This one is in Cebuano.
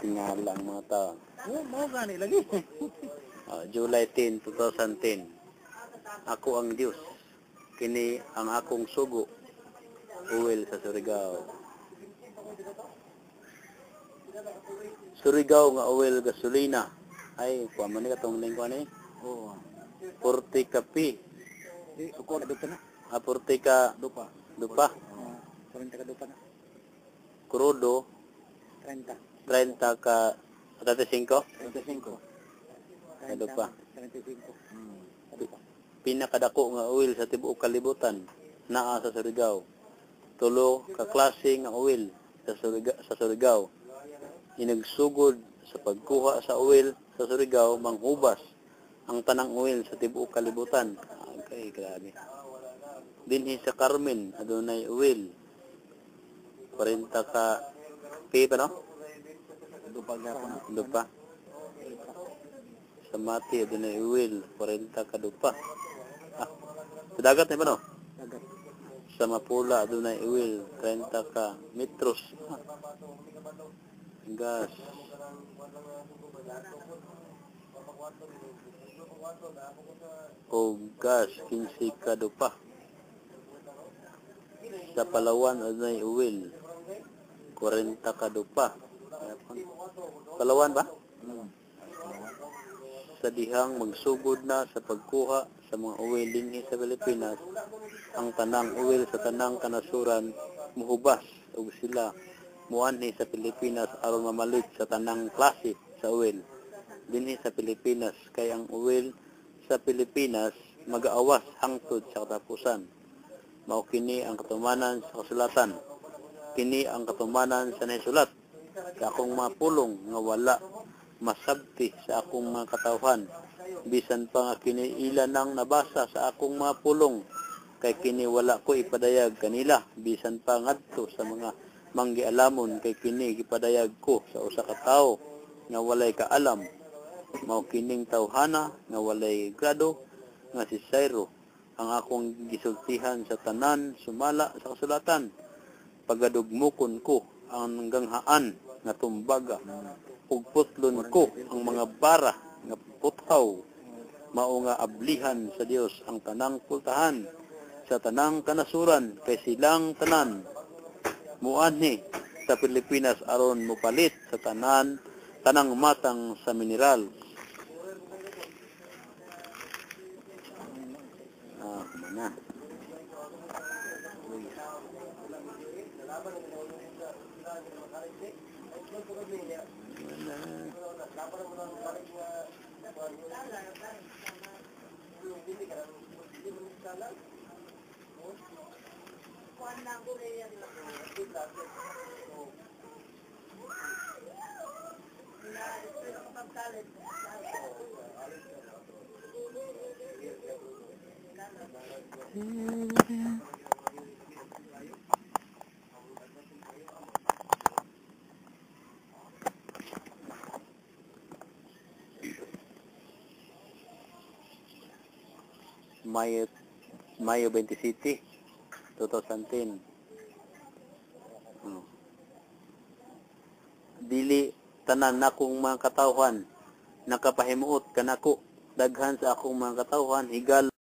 Tingala ang mga tao. Oh, mao gani lagi. Ah, July 10, 2010. Ako ang Dios. Kini ang akong sugo. Uwil sa Surigao. Surigao nga oil gasolina. Ay, kuha man ni katong lingko ni. Oo. 40 ka P. Di suko na dito na. Ah, 40 ka Dupa. Dupa. Oo, 40 ka dupa na. Krudo, 30. 30 ka 35. 35. Ka dupa. 35. Dupa. Pinakadako nga oil sa tibuok kalibutan naa sa Surigao. Tulo ka klase nga oil sa Surigao. Inagsugod sa pagkuha sa oil sa Surigao, manghubas ang tanang oil sa tibuok kalibutan. Okay, grabe. Dinhi sa Carmen adunay oil. 40 ka P pa, no? Dupa gyapon na. Dupa. Sa Mati adunay oil 40 ka dupa. Ah, sa dagat na ba, no? Dagat. Sa Mapula adunay oil 30 ka metros. Ah. Gas. O gas 15 ka dupa. Sa Palawan adunay oil 40 ka dupa. Palawan ba? Hmm. Sa dihang magsugod na sa pagkuha sa mga oil dinhi sa Pilipinas, ang tanang oil sa tanang kanasuran muhubas ug sila muanhi sa Pilipinas aron mamalit sa tanang klase sa oil dinhi sa Pilipinas, kay ang oil sa Pilipinas magaawas hangtod sa katapusan. Mao kini ang katumanan sa kasulatan. Kini ang katumanan sa nahisulat sa akong mga pulong nga wala masabti sa akong mga katawhan, bisan pa nga kini ila nang nabasa sa akong mga pulong, kay kini wala ko ipadayag kanila bisan pa ngadto sa mga manggialamon, kay kini gipadayag ko sa usa ka tawo nga walay kaalam. Mao kining tawhana nga walay grado nga si Syro ang akong gisultihan sa tanan sumala sa kasulatan. Pagadugmukon ko ang ganghaan nga tumbaga ug putlon ko ang mga bara nga puthaw. Mao nga ablihan sa Dios ang tanang pultahan sa tanang kanasuran, kay silang tanan muanhi sa Pilipinas aron mopalit sa tanang matang sa mineral. Ah, kumana. Wala. Mayo 27, 2010. Oh. Dili tanan nakong mga katawhan nakapahimuot kanako. Daghan sa akong mga katawhan higala